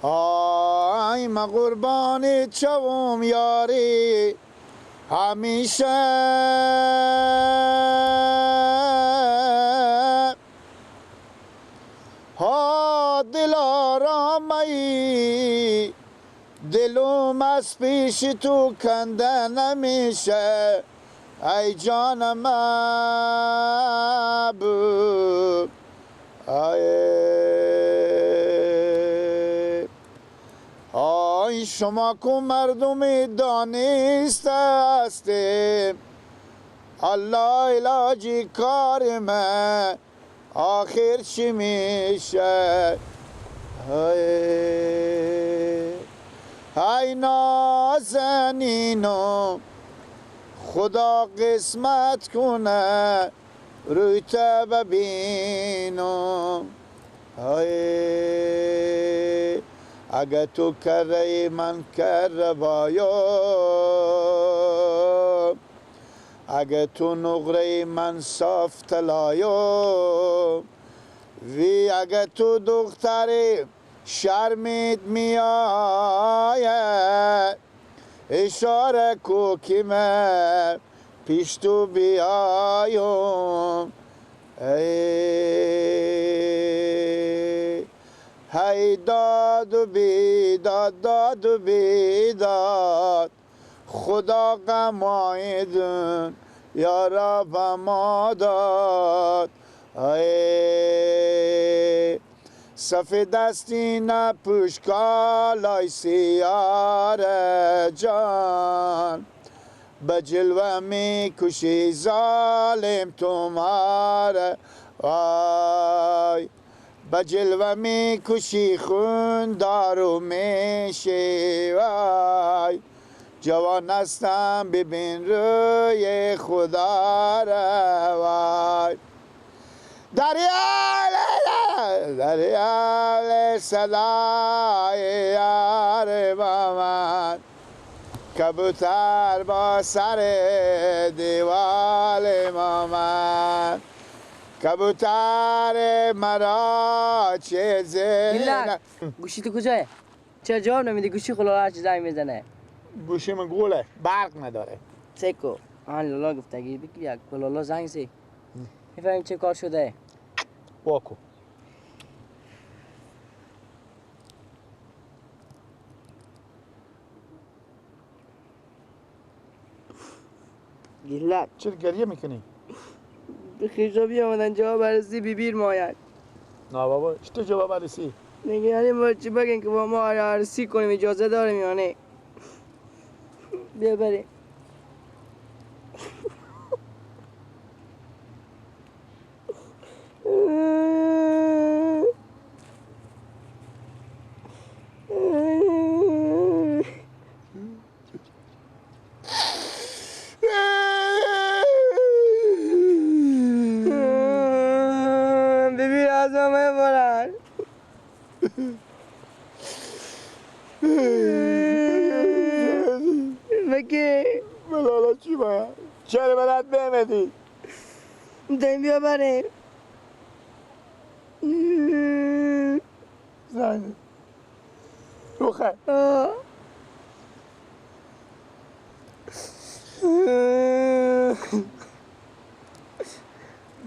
آی ما قربانی چوم یاری همیشه ها دل آرامایی دلم از پیش تو کنده نمیشه ای جان محبوب آی شما کو مردم دانست هستیم الله علاجی کار من آخر چی میشه ای نازنینم خدا قسمت کنه روی تا ببینم اگه تو کره من کره بایم اگه تو نقره من صاف طلایم وی اگه تو دختری شرمت میآید اشاره کو که من پیش تو بیایم ای داد و بیداد داد و بیداد خدا غمایدون یا رب ما داد سفید دستی نپوش کالای سیار جان به جلوه میکشی ظالم تو ماره وای به جلوه میکشی خون دارو میشی وای جوان هستم ببین روی خدا وای دریال صدای یار با من کبوتر با سر دیوال ما من کبوتر مرا چه زینه. گوشی تو کجاه؟ چرا جواب نمیدی؟ گوشی خلا هر چی زنگ میزنه. گوشی من گوله، برق نداره. سیکو آن لالا گفتگی بگی یک لالا زنگ سی میفهمیم چه کار شده. واکو گیلک چرا گریه میکنی؟ به خیشابی آمدن جواب عرسی بی بیر ماید. نه بابا چطور جواب عرسی؟ نگه یعنی ما چی بگن که با ما عرسی کنیم اجازه داریم یا نه؟ بیا بریم. ببین از ما میبرن. بگی لالا چی باید؟ چرا برات بمدی؟ دیم بیا بریم. زنگ روخه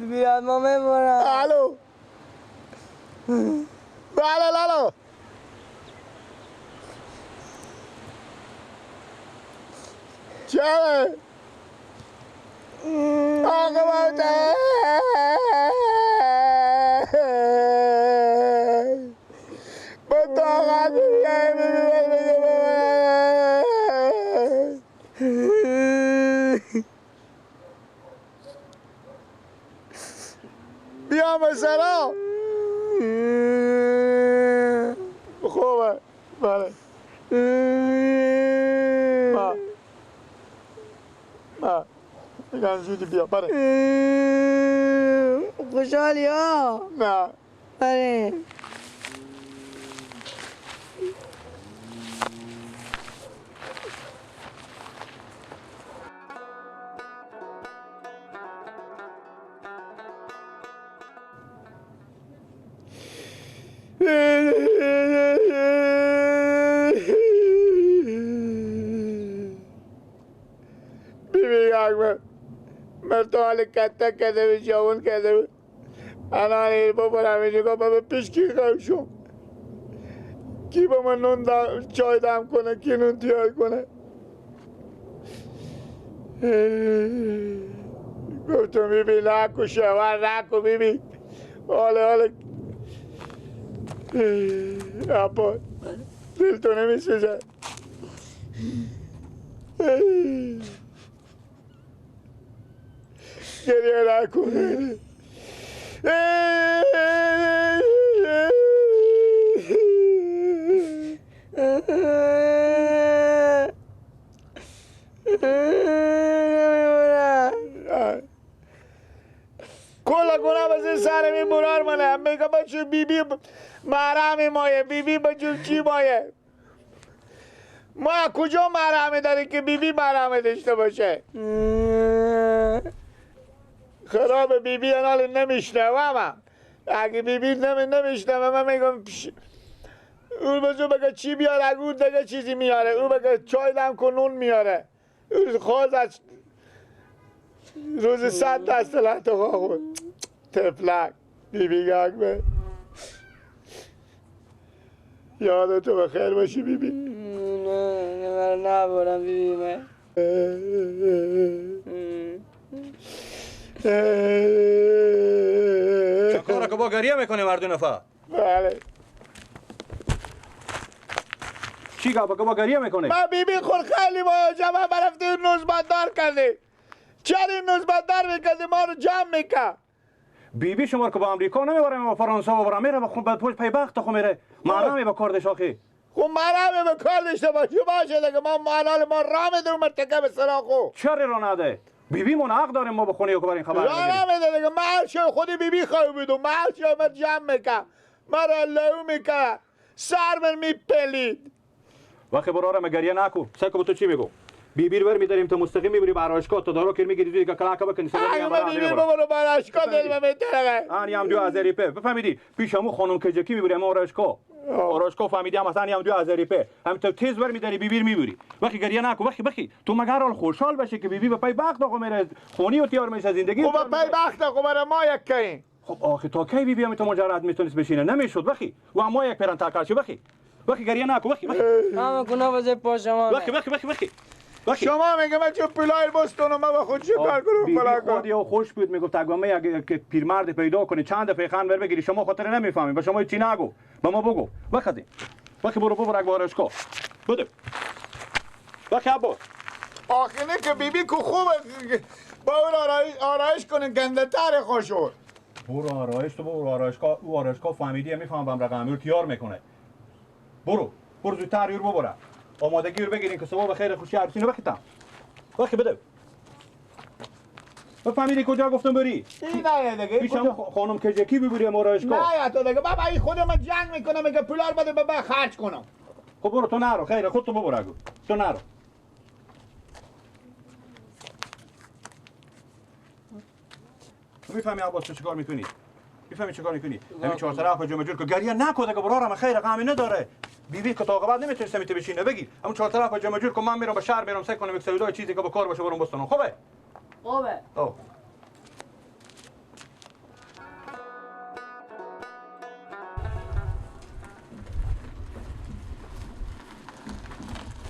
ببین از ما میبرن. الو بله لالا چرا؟ آقا باید با طاقت بیا مثلا خوبه بله ما میگم زودی بیا بله. خوشحالی ها؟ نه بله. بی اکبر من تو حال کتا کرده بی جوان کرده بی الان این ببرم اینجا بابا پیش کی خواهم شم کی با من نون چای دم کنه کی نون تیار کنه گفتم بی بی نکو شوهر نکو بی بی حاله حاله عباس دل تو نمیسوزه گریه نکن کلا گناه بزن سر می برار منه میگه بچه بی بی محرم مایه بی بی بچه چی مایه ما کجا محرمه داره که بی بی محرمه داشته باشه خراب بی بی انال نمیشنوم اگه بی بی نمیشنوم من میگم اون بزن بگه چی بیاره اگه اون دیگه چیزی میاره اون بگه چای دم کن نون میاره اون خواز از روز 100 دست لحت خواهد تفلک بی بی گگ یاد تو بخیر باشی بی بی نه من نبارم بی بی من چه کاره که با گریه میکنه مردو نفع؟ بله چی که با گریه میکنه؟ من بی بی خور خیلی با جمع برفتی نوزبندار کردی چرا این نوزبندار میکردی ما رو جمع میکرد بی بی شما رو که با امریکا نمیبرم با فرانسه ببرم میره با پشت پی بخت خو میره محرمه با کار داشت خب محرمه به کار داشته باشی باشه دیگه ما حلال ما راه میده اون مرتکب سراخو چرا را نده؟ بی بی مون حق داریم ما بخونه که بر این خبر راه نمیده دیگه من هر خودی بی بی خواهی بودم من هر من جمع میکرد من را لو میکرد سر من میپلید وقتی برارم گریه نکو سکو تو چی میگو بی بی رو میداریم تا مستقیم میبری به آرایشگاه تا دارو کر میگیری دیگه کلاکه بکنی سر بی بی ببرو به آرایشگاه دل من میترقه آنی هم 2000 پی بفهمیدی پیش همون خانم کجکی میبری هم آرایشگاه آرایشگاه فهمیدی هم اصلا هم 2000 پی هم تو تیز بر میداری بی بی میبری وقتی گریه نکو وقتی بخی تو مگر حال خوشحال باشی که بی بی به پای بخت آقا میره خونی و تیار میشه زندگی خب به پای بخت آقا برای ما یک کی خب آخه تا کی بی بی هم تو مجرد میتونست بشینه نمیشد وقتی و ما یک پیران تاکاشی وقتی وقتی گریه نکو وقتی وقتی همه گناه واسه پاشما وقتی وقتی وقتی وقتی شما میگه من چه پولای بستونم من با خود چه کار کنم فلان کن خودی خوش بود میگفت اگه اگه که پیرمرد پیدا کنی چند دفعه خان بر بگیری شما خاطر نمیفهمی با شما چی نگو با ما بگو وقتی وقتی برو ببر اگه آرایشگاه بده وقتی عباس آخه نه که بیبی کو خوب با اون آرایش کنه گنده تر خوشو برو آرایش تو برو آرایشگاه او آرایشگاه فهمیدی میفهمم بم رقم تیار میکنه برو برو زودتر یور ببره آمادگی رو بگیرین که صبح بخیر خوشی عروسی وقتی وقتی بده بفهمیدی کجا گفتم بری؟ نه دیگه پیشم خانم کجکی ببری آرایشگاه نه تو دیگه بابا این خود من جنگ میکنم میگه پولار بده بابا خرج کنم خب برو تو نرو خیر خودتو ببر اگو تو نرو تو میفهمی عباس تو چیکار میکنی؟ میفهمی چیکار میکنی؟ همین چهار طرف جمع جور که گریه نکو دیگه برارم خیر غمی نداره بی بی که تا عاقبت نمیتونستم میته بشینه بگیر همون چهار طرف جمع جور کن من میرم به شهر میرم سعی کنم یک سودای چیزی که با کار باشه برام بستونم خوبه خوبه آه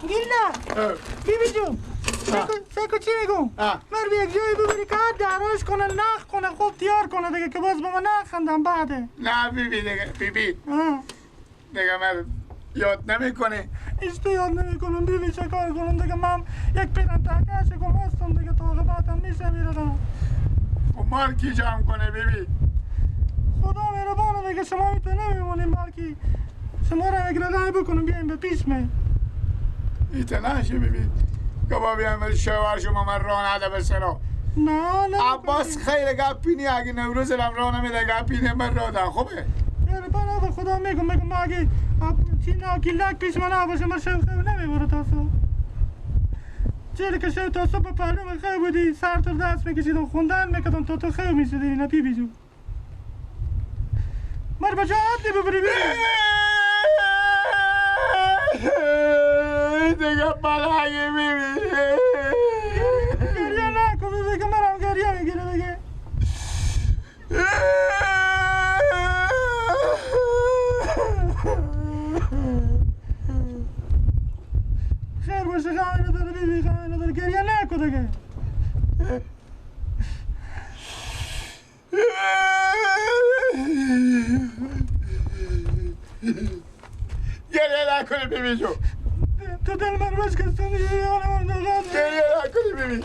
گیلا بی بی جون سکو چی میگم؟ مر به یک جایی ببری که آرایش کنه نخ کنه خوب تیار کنه دیگه که باز به ما نخندم بعده نه بی بی دیگه بی بی دیگه من یاد نمیکنه هیچ تو یاد نمیکنم بی بی چه کار کنم دیگه من یک پیرن تاکه شکم هستم دیگه تا عاقبتم میشه میردم خب مال کی جمع کنه بی بی؟ خدا مهربانه دیگه شما میتونه نمیمونیم بلکی شما را یک ردای بکنم بیایم به پیش می ایته نشه بی بی که با بیام شوهر شما من راه نده به سرا نه نه عباس خیلی گپی نی اگه نوروز هم راه نمیده گپی نی من راه ده خوبه مهربان به خدا میگم میگم اگه چی نه گیلک پیش من نباشه من شب خیلی نمیبره تا صبح چرا که شب تا صبح پهلوم خیلی بودی سر تو دست میکشیدم خوندن میکردم تا تو خیلی میشدی نه پی بیجو مر به جای عدلی ببری بی دیگه پلنگ میبینی. نداره، گریه نکن دیگه. گریه نکنی بیبی جون، تو دل من بشکستونی، گریه نکنی بیبی.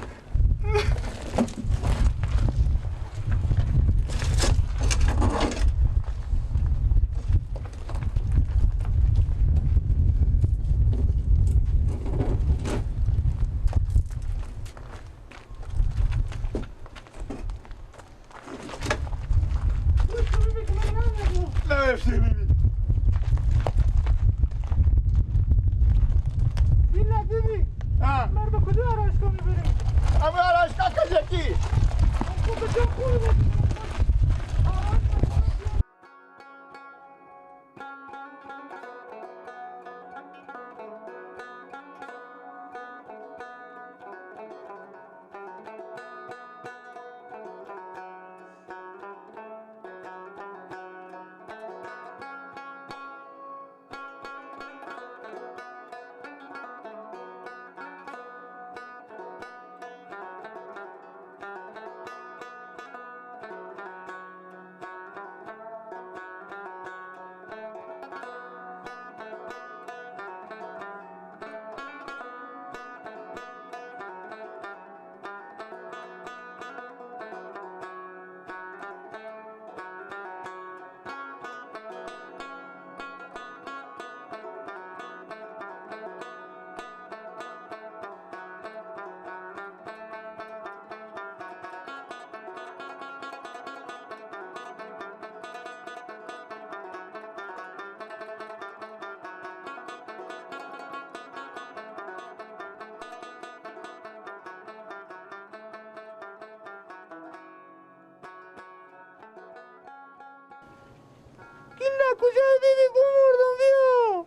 گیلک کجای بیبی گم مردم بیا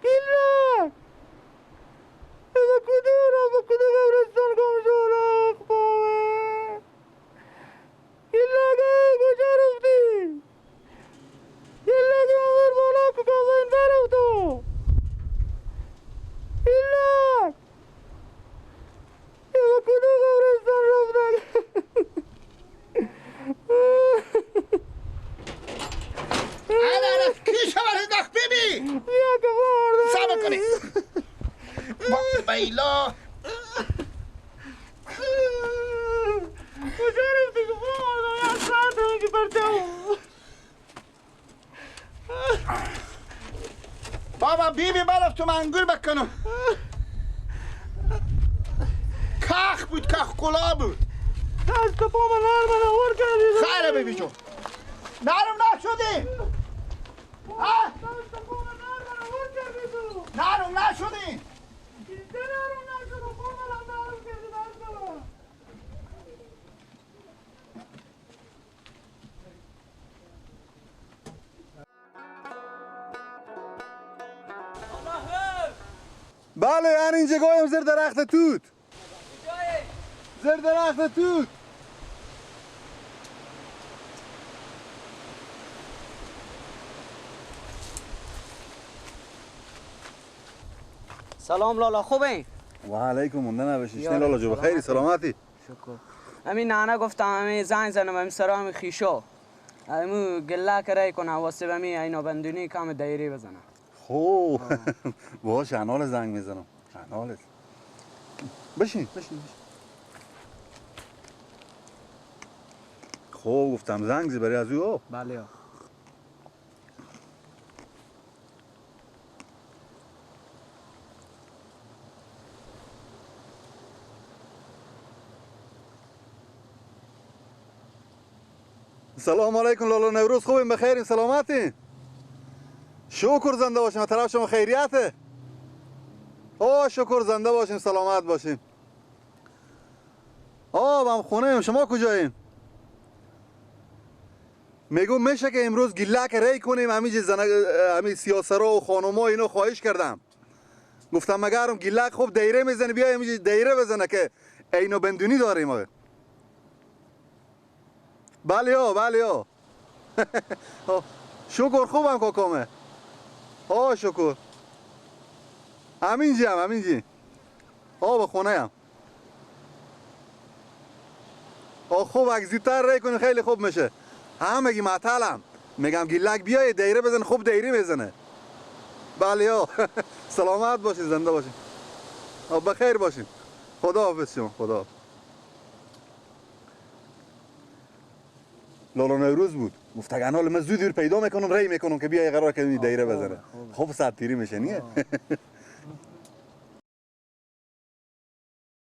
گیلک به کدو را به کدو قبرستان گم شد اخبامه گیلک کجا رفتی گیلک آور بالا که گاوین برفتو گیلک به کدو قبرستان رفتن. صبر کنی بیلا کجا رفتی که بردم از ساعت که بردم. بابا بیبی برفت تو منگور بکنم. کخ بود، کخ کلا بود. دست پا من نرم نور کردی. خیره بیبی جون نرم نشدی. نرم نشدی. نرم نشدم، پا من نرم کردی دست. بله یعنی اینجا گایم زیر درخت توت. زیر درخت توت. سلام لالا، خوبه؟ و علیکم، مونده نباشی. شنی لالا جو بخیری سلامتی. شکر. همین نانا گفتم همین زنگ زنم همین سرام خیشو همین گله کرای کنه واسه همین اینا بندونی کام دایره بزنه. خب باش انال زنگ میزنم. انال بشین بشین بشین. خب گفتم زنگ زی برای از او. بله. سلام علیکم لالا نوروز، خوبیم بخیریم سلامتی. شکر زنده باشیم، طرف شما خیریته. آه شکر زنده باشیم سلامت باشیم. آه من خونه ایم، شما کجاییم؟ میگم میشه که امروز گلک ری کنیم. همین سیاسرا و خانوما اینو خواهش کردم، گفتم مگرم گلک خوب دیره میزنه، بیا همینجا دیره بزنه که اینو بندونی داریم. آقا بله ها بله ها. شکر خوبم کاکامه. آه شکر همینجی هم همینجی. آه خونه هم. آه خوب اگه زودتر ری کنی خیلی خوب میشه. هم میگی معطلم. میگم گیلک بیای دایره بزن، خوب دایره میزنه. بله ها. سلامت باشین، زنده باشین. آه بخیر باشین. خدا حافظ شما، خدا. لالا نوروز بود. گفت اگه حالا من زود پیدا میکنم ری میکنم که بیای قرار که دایره بزنه. خوب ساعت تیری میشه نیه.